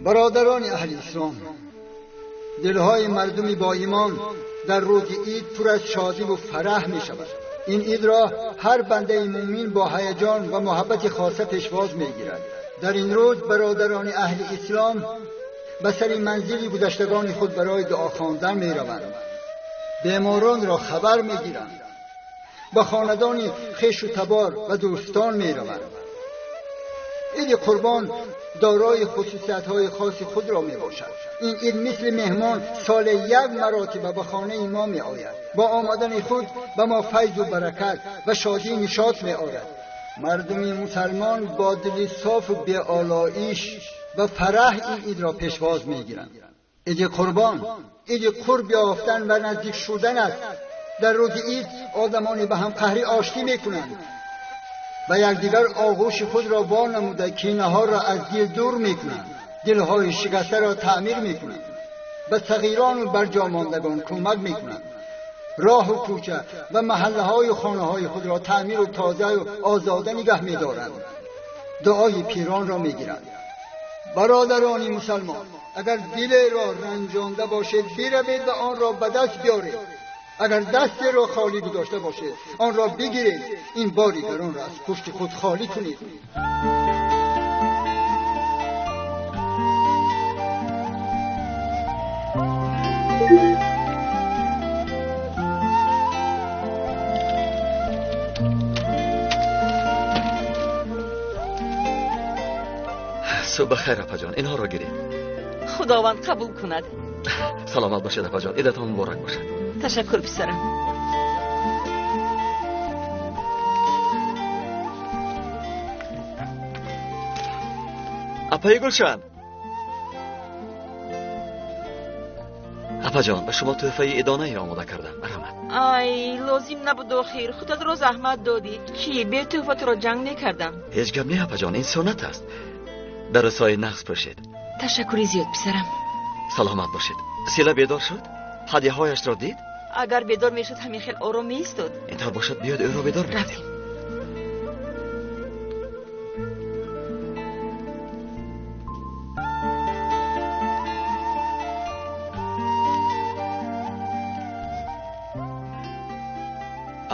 Бародарони аҳли ислом, дилҳои мардуми боимон дар рӯзи ид пур аз шодиву фараҳ мешавад. Ин идро ҳар бандаи мӯмин бо ҳаяҷон ва муҳаббати хоса пешвоз мегирад. Дар ин рӯз бародарони аҳли ислом ба сари манзили гузаштагони худ барои дуо хондан мераванд, беморонро хабар мегиранд, ба хонадони хешу табор ва дӯстон мераванд. Иди қурбон дорои хусусиятҳои хоси худро мебошад. Ин ид мисли меҳмон соли як маротиба ба хонаи мо меояд. Бо омадани худ ба мо файзу баракат ва шодию нишот меорад. Мардуми мусалмон бо дили софу беолоиш ва фараҳ ин идро пешвоз мегиранд. Иди қурбон иди қурб ёфтан ва наздик шудан аст. Дар рӯзи ид одамоне ба ҳам қаҳрӣ оштӣ мекунанд ва якдигар оғӯши худро во намуда кинаҳоро аз дил дур мекунанд, дилҳои шикастаро таъмир мекунанд, ба сағирону барҷомондагон кӯмак мекунанд, роҳу кӯча ва маҳаллаҳою хонаҳои худро таъмиру тозаю озода нигаҳ медоранд, дуои пиронро мегиранд. Бародарони мусалмон, агар дилеро ранҷонда бошед, биравед ва онро ба даст биёред. Агар дастеро холӣ гузошта бошед, онро бигиред. Ин бори гаронро аз пушти худ холӣ кунед. Субҳ бахайр, апаҷон, инҳоро гиред. Худованд қабул кунад. Саломат бошед, апаҷон, идатон муборак бошад. Ташаккур, писарам. Апаи Гулшан, апаҷон, ба шумо тӯҳфаи идонае омода кардам. Марҳамат. Ай, лозим набуд охир, худатро заҳмат додӣ. Чӣ, бе тӯҳфа туро ҷанг мекардам. Ҳеҷ гап не, апаҷон, ин суннат аст. Дар рӯзҳои нағз пӯшед. Ташаккури зиёд, писарам. Саломат бошед. Сила бедор шуд? Ҳадияҳояшро дид? Агар бедор мешуд, ҳамин хел ором меистод. Интавр бошад, биёд ӯро бедор мекунем.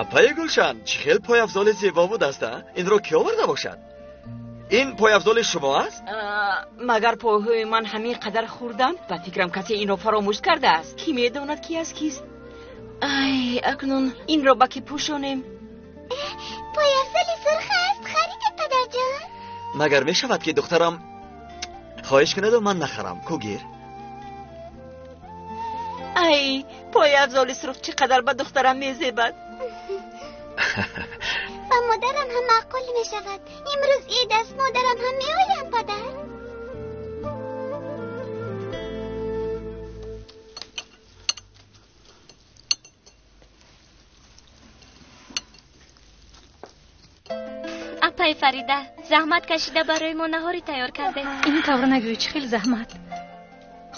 Апаи Гулшан, чӣ хел пойафзоли зебо будаст, а? Инро кӣ оварда бошад? Ин пойафзоли шумо аст? Магар пойҳои ман ҳамин қадар хурданд? Ба фикрам, касе инро фаромӯш кардааст. Кӣ медонад, ки аз кист? Ай, акнун инро ба кӣ пӯшонем? Пойафзоли сурх аст, харидед, падарҷон. Магар мешавад, ки духтарам хоҳиш кунаду ман нахарам? Ку гир. Ай, пойафзоли сурх чӣ қадар ба духтарам мезебад. Ба модарам ҳам маъқул мешавад. Имрӯз ид аст, модарам ҳам меоянд, падар. Апаи Фарида, заҳмат кашида барои мо наҳорӣ тайёр кардед. Ин тавр нагӯй, чӣ хел заҳмат.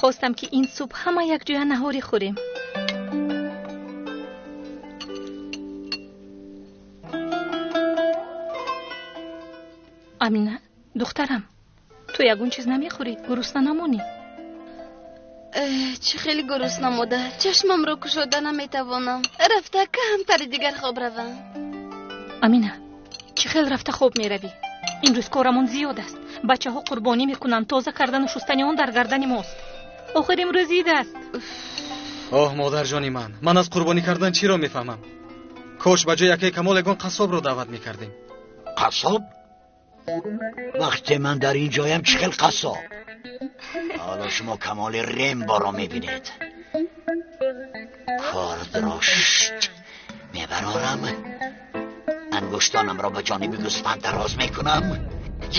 Хостам, ки ин субҳ ҳама якҷоя наҳорӣ хӯрем. Амина, духтарам, ту ягон чиз намехӯрӣ? Гурусна намонӣ? Чӣ хеле гурусна, модар, чашмамро кушода наметавонам. Рафта камтари дигар хоб равам. Амина, чӣ хел рафта хоб меравӣ? Имрӯз корамон зиёд аст. Бачаҳо қурбонӣ мекунанд, тоза кардану шустани он дар гардани мост. Охир имрӯз ид аст. Оҳ, модарҷони ман, ман аз қурбонӣ кардан чиро мефаҳмам? Кош ба ҷои акаи Камол ягон қассобро даъват мекардем. Қассоб? Вақте ман дар ин ҷоям, чӣ хел қассоб? Ҳоло шумо Камоли Ремборо мебинед. Кордро шт мебарорам, ангуштонамро ба ҷониби гӯсфанд дароз мекунам.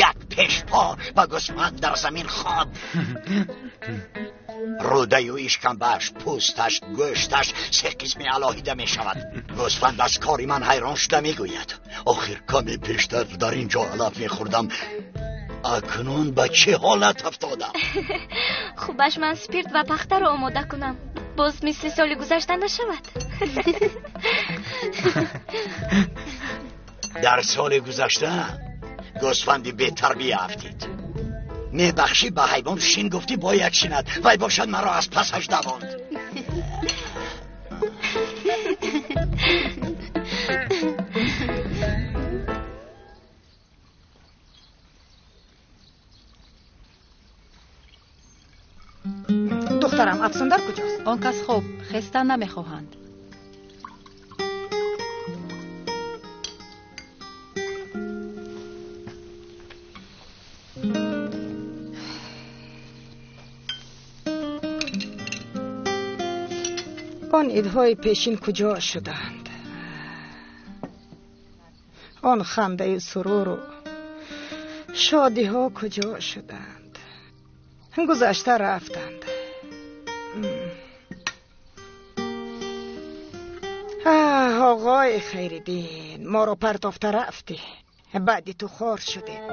Як пешпо ба гӯсфанд дар замин хоб. Рӯдаю ишкамбааш, пӯсташ, гӯшташ се қисми алоҳида мешавад. Гӯсфанд аз кори ман ҳайрон шуда мегӯяд: охир каме пештар дар ин ҷо алаф мехӯрдам, акнун ба чӣ ҳолат афтодам? Хубаш ман спирт ва пахтаро омода кунам, боз мисли соли гузашта нашавад. Дар соли гузашта гӯсфанди бетарбия афтид. Мебахшӣ, ба ҳайвон шин гуфтӣ, бояд шинад. Вай бошад маро аз пасаш давонд. Духтарам, Афсун дар куҷост? Он кас хоб, хестан намехоҳанд. Он идҳои пешин куҷо шуданд? Он хандаю суруру шодиҳо куҷо шуданд? Гузашта рафтанд. Оғои Хайриддин, моро партофта рафтӣ. Баъди ту хор шудем.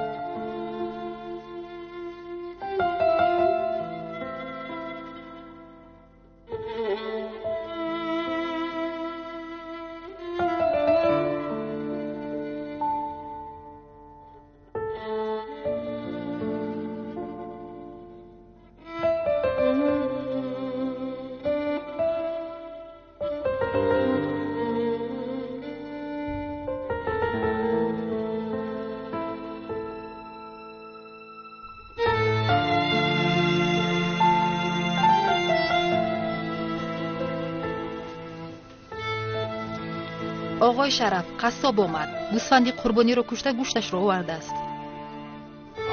Оғои Шараф, қассоб омад. Гӯсфанди қурбониро кушта гӯшташро овардааст.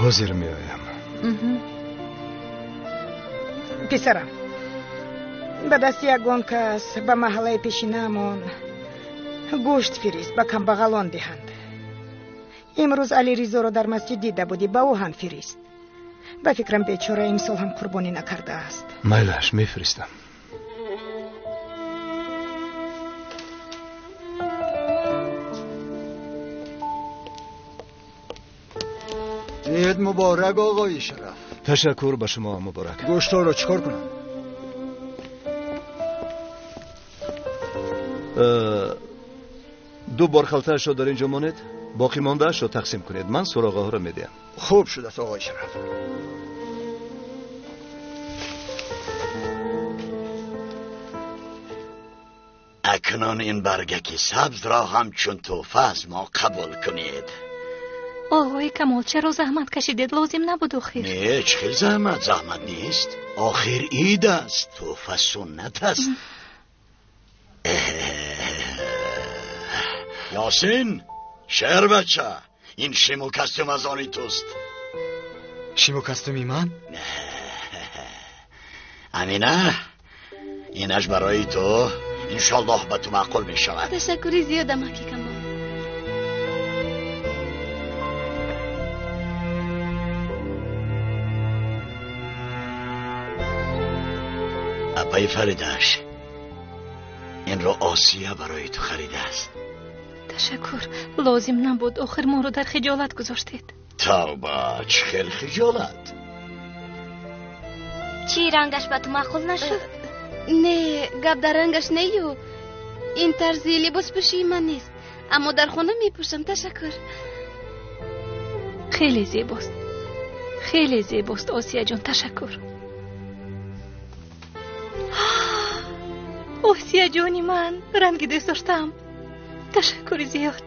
Ҳозир меоям. Писарам, ба дасти ягон кас ба маҳаллаи пешинаамон гӯшт фирист, ба камбағалон диҳанд. Имрӯз Алиризоро дар масҷид дида будӣ, ба ӯ ҳам фирист. Ба фикрам, бечора имсол ҳам қурбонӣ накардааст. Майлаш, мефиристам. Ид муборак, оғои Шараф. Ташаккур, ба шумо муборак. Гӯштҳоро чӣ кор кунам? Ду бор халтаашро дар ин ҷо монед, боқӣ мондаашро тақсим кунед. Ман суроғаҳоро медиҳам. Хуб шудааст, оғои Шараф. Акнун ин баргаки сабзро ҳамчун тӯҳфа аз мо қабул кунед. Оғои Камол, чаро заҳмат кашидед? Лозим набуд охир. Не, чӣ хел заҳмат? Заҳмат нест. Охир ид аст, тӯҳфа суннат аст. Ёсин, шербача, ин шиму костюм аз они туст. Шиму костюми ман? Амина, инаш барои ту. Иншоллоҳ ба ту маъқул мешавад. Ташаккури зиёд, амаки Камол. Апаи Фаридаш, инро Осия барои ту харидааст. Ташаккур, лозим набуд. Охир моро дар хиҷолат гузоштед. Тавба, чӣ хел хиҷолат? Чӣ, рангаш ба ту маъқул нашуд? Не, гап дар рангаш нею. Ин тарзи либоспӯшии ман нест, аммо дар хона мепӯшам. Ташаккур. Хеле зебост, хеле зебост, Осияҷон. Ташаккур. Осияҷони ман, ранги дӯст доштаам. Ташаккури зиёд.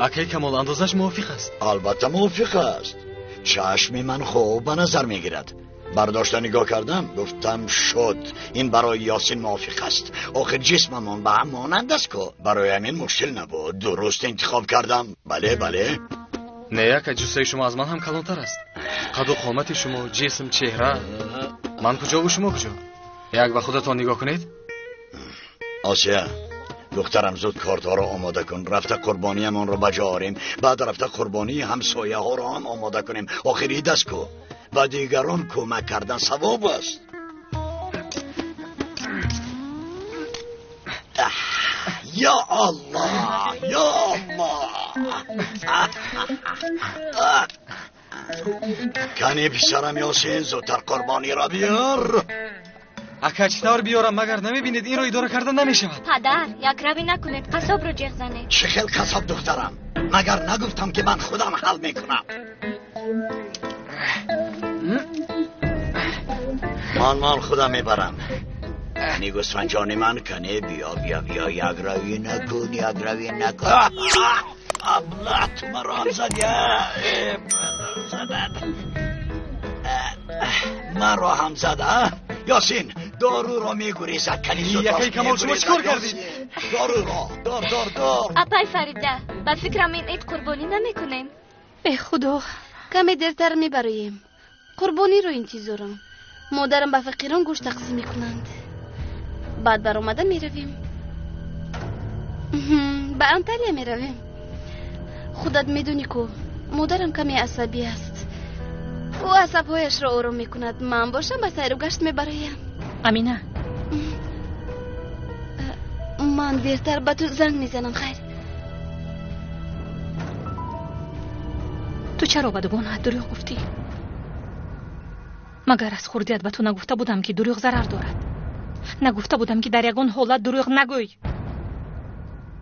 Акаи Камол, андозаш мувофиқ аст? Албатта мувофиқ аст. Чашми ман хуб ба назар мегирад. Бардошта нигоҳ кардам, гуфтам шуд, ин барои Ёсин мувофиқ аст. Охир ҷисмамон ба ҳам монанд аст ку. Барои ҳамин мушкил набуд. Дуруст интихоб кардам. Бале, бале. Не, ака, ҷуссаи шумо аз ман ҳам калонтар аст. Қаду қомати шумо, ҷисм, чеҳра. Ман куҷову шумо куҷо? Як ба худатон нигоҳ кунед. Осия, духтарам, зуд кортҳоро омода кун. Рафта қурбониямонро ба ҷо орем, баъд рафта қурбонии ҳамсояҳоро ҳам омода кунем. Охир ид аст ку. Ба дигарон кӯмак кардан савоб аст. Ё Аллоҳ, ё Аллоҳ. Кани писарам Ёсин, зудтар қурбониро биёр. Ака, чӣ тавр биёрам? Магар намебинед инро идора карда намешавад? Падар, якравӣ накунед, қассобро ҷеғ занед. Чӣ хел қассоб, духтарам? Магар нагуфтам, ки ман худам ҳал мекунам? Ман худам мебарам. Кани гӯсфанҷони ман, кане биё, биё, биё, якравӣ накун, якравӣ накун. Абла, ту маро ҳам задӣ, задад. Маро ҳам зад, а? Ёсин, доруро мегурезад, кани зуд бош. Якай Камол, шумо чӣ кор кардед? Доруро, дор, дор, дор. Апай Фарида, ба фикрам ин ид қурбонӣ намекунем. Э худо, каме дертар мебароем. Қурбониро интизорам. Модарам ба фақирон гӯшт тақсим мекунанд. Баъд баромада меравем. Ба Анталия меравем. Худат медонӣ ку, модарам каме асабӣ аст. Ӯ асабҳояшро ором мекунад. Ман бошам ба сайру гашт мебароям. Амина. Ман дертар ба ту занг мезанам, хайр. Ту чаро ба дугонаат дурӯғ гуфтӣ? Магар аз хурдият ба ту нагуфта будам, ки дурӯғ зарар дорад? Нагуфта будам, ки дар ягон ҳолат дурӯғ нагӯй?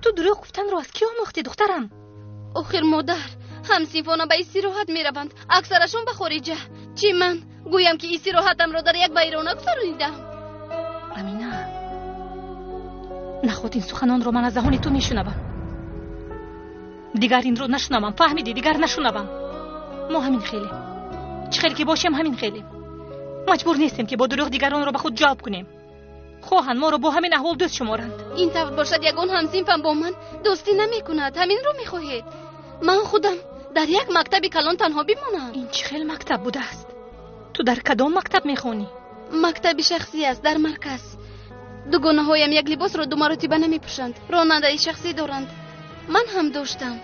Ту дурӯғ гуфтанро аз кӣ омӯхтӣ, духтарам? Охир модар, ҳамсинфона ба истироҳат мераванд, аксарашон ба хориҷа. Чӣ ман гӯям, ки истироҳатамро дар як вайрона гузаронидам? Амина, наход ин суханонро ман аз даҳони ту мешунавам. Дигар инро нашунавам, фаҳмидӣ? Дигар нашунавам. Мо ҳамин хелем, чӣ хел ки бошем, ҳамин хелем. Маҷбур нестем, ки бо дурӯғ дигаронро ба худ ҷалб кунем. Хоҳанд моро бо ҳамин аҳвол дӯст шуморанд. Ин тавр бошад, ягон ҳамсинфам бо ман дӯстӣ намекунад. Ҳаминро мехоҳед? Ман худам дар як мактаби калон танҳо бимонам. Ин чӣ хел мактаб будааст? Ту дар кадом мактаб мехонӣ? Мактаби шахсӣ аст, дар марказ. Дугонаҳоям як либосро ду маротиба намепӯшанд. Ронандаи шахсӣ доранд. Ман ҳам доштам.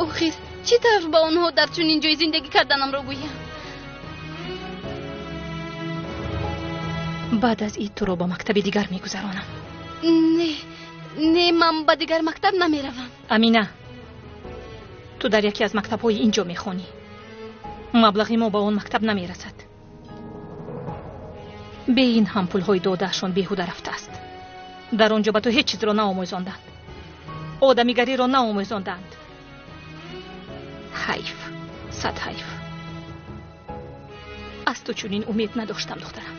Охир чӣ тавр ба онҳо дар чунин ҷой зиндагӣ карданамро гӯям? Баъд аз ид туро ба мактаби дигар мегузаронам. Не, не, ман ба дигар мактаб намеравам. Амина, ту дар яке аз мактабҳои ин ҷо мехонӣ. Маблағи мо ба он мактаб намерасад. Бе ин ҳам пулҳои додаашон беҳуда рафтааст. Дар он ҷо ба ту ҳеҷ чизро наомӯзонданд, одамигариро наомӯзонданд. Ҳайф, сад ҳайф. Аз ту чунин умед надоштам, духтарам.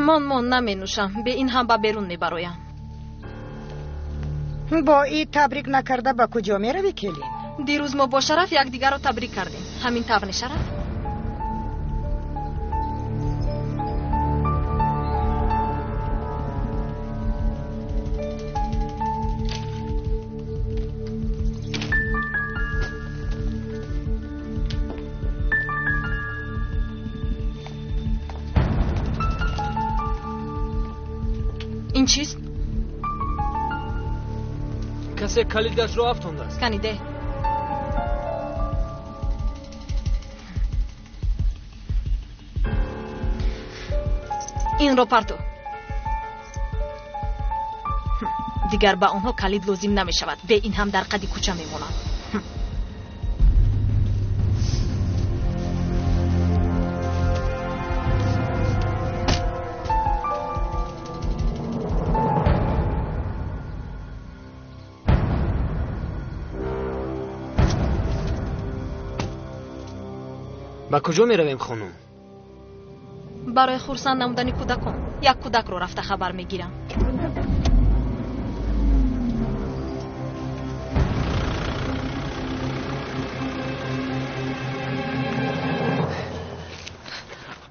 Мон наменӯшам, бе ин ҳам ба берун мебароям. Бо ид табрик накарда ба куҷо меравӣ, келин? Дирӯз мо бо Шараф якдигарро табрик кардем. Ҳамин тавр не, Шараф? Ин чист? Касе калидашро афтондааст. Каниде. Инро парту. Дигар ба онҳо калид лозим намешавад. Бе ин ҳам дар қади кӯча мемонанд. Ба куҷо меравем, хонум? Барои хурсанд намудани кӯдакон як кӯдакро рафта хабар мегирам.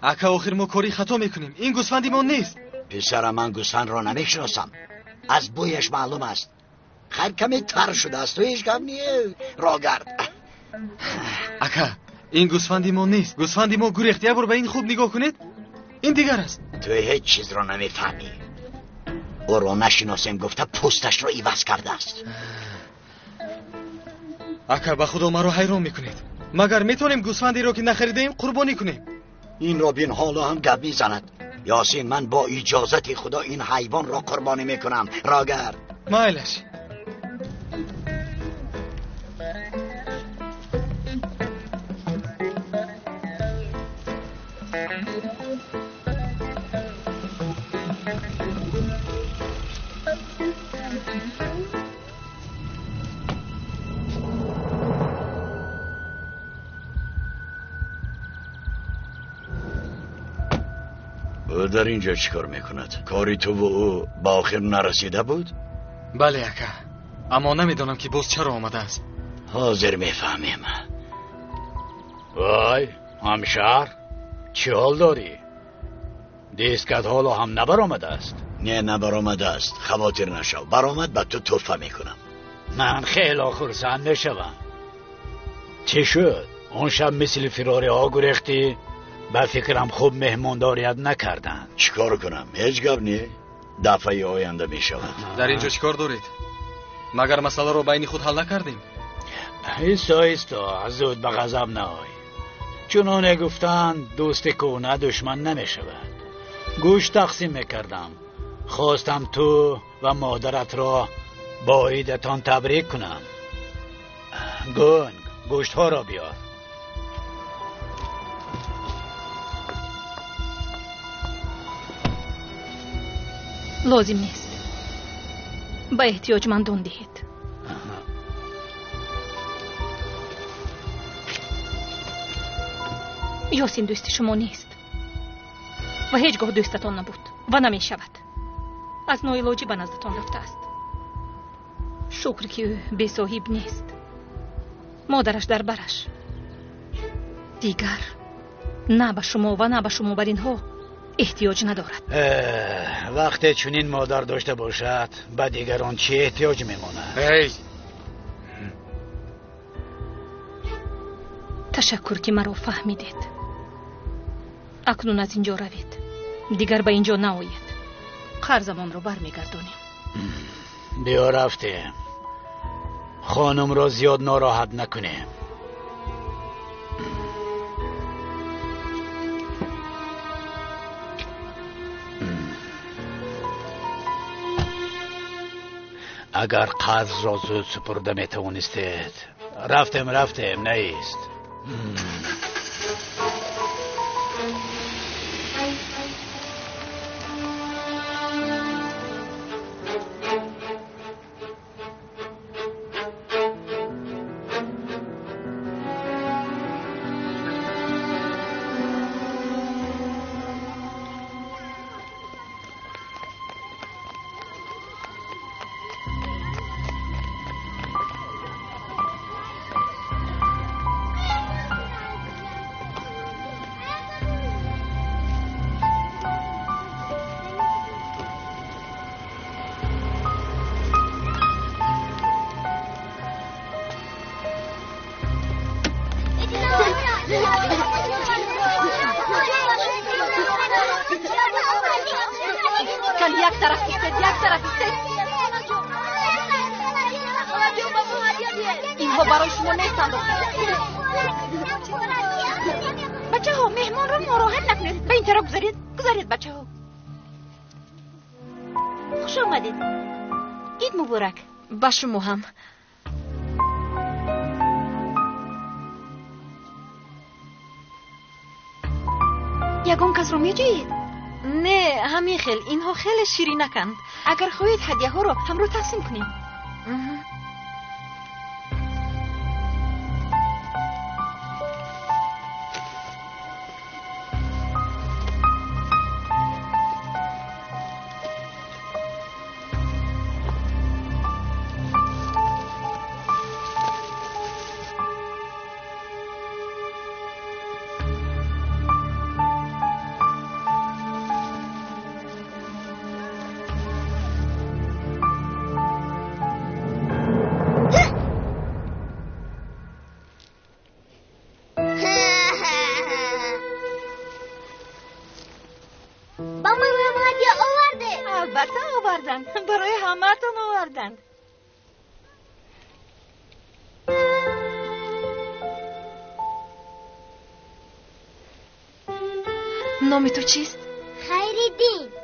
Ака, охир мо кори хато мекунем. Ин гӯсфанди мо нест. Писара, ман гӯсфандро намешиносам. Аз бӯяш маълум аст. Хайр, каме тар шудааст, ҳеҷ гап не. Рогард. Ака, ин гӯсфанди мо нест. Гӯсфанди мо гурехт. Як бор ба ин хуб нигоҳ кунед. Ин дигар аст. Ту ҳеҷ чизро намефаҳмӣ. Ӯро нашиносем гуфта пӯсташро иваз кардааст. Ака, ба худо маро ҳайрон мекунед. Магар метавонем гӯсфандеро, ки нахаридаем, қурбонӣ кунем? Инро бин, ҳоло ҳам гап мезанад. Ёсин, ман бо иҷозати Худо ин ҳайвонро қурбонӣ мекунам. Рогард. Майлаш. Дар инҷо чӣ кор мекунад? Кори ту ва ӯ ба охир нарасида буд? Бале, ака, аммо намедонам ки боз чаро омадааст. Ҳозир мефаҳмем. Вой, ҳамшаҳр, чӣ ҳол дорӣ? Дискат ҳоло ҳам набаромадааст? Не, набаромадааст. Хавотир нашав, баромад ба ту тӯҳфа мекунам. Ман хело хурсанд мешавам. Чӣ шуд? Он шаб мисли фирориҳо гурехтӣ? Ба фикрам хуб меҳмондорият накарданд. Чӣ кор кунам? Ҳеҷ гап не. Дафъаи оянда мешавад. Дар инҷо чӣ кор доред? Магар масъаларо байни худ ҳал накардем? Исто, исто, зуд ба ғазаб наой. Чуноне гуфтанд, дӯсти кӯҳна душман намешавад. Гӯшт тақсим мекардам. Хостам ту ва модаратро бо идатон табрик кунам. Гунг, гӯштҳоро биёр. Лозим нест. Ба эҳтиёҷмандон диҳед. Ёсин дӯсти шумо нест ва ҳеҷ гоҳ дӯстатон набуд ва намешавад. Аз ноилоҷӣ ба наздатон рафтааст. Шукр, ки ӯ бесоҳиб нест. Модараш дар бараш. Дигар на ба шумо ва на ба шумо бар инҳо эҳтиёҷ надорад. Вақте чунин модар дошта бошад, ба дигарон чӣ эҳтиёҷ мемонад? Эй! Ташаккур, ки маро фаҳмидед. Акнун аз инҷо равед. Дигар ба инҷо наоед. Қарзамонро бармегардонем. Биё рафтем. Хонумро зиёд нороҳат накунем. Агар қарзро зуд супурда метавонистед. Рафтем, рафтем, наист. Кани як тараф истед, як тараф истед. Инҳо барои шумо нестанд. Бачаҳо, меҳмонро нороҳат накунед. Ба ин тараф гузаред, гузаред, бачаҳо. Хуш омадед. Ид муборак. Ба шумо ҳам. Ягон касро меҷӯед? Не, ҳамин хел. Инҳо хеле ширинаканд. Агар хоҳед, ҳадияҳоро ҳамроҳ тақсим кунем. Ба ман ҳам ҳадя оварде. Албатта оварданд. Барои ҳамаатон оварданд. Номи ту чист? Хайрия. Дин.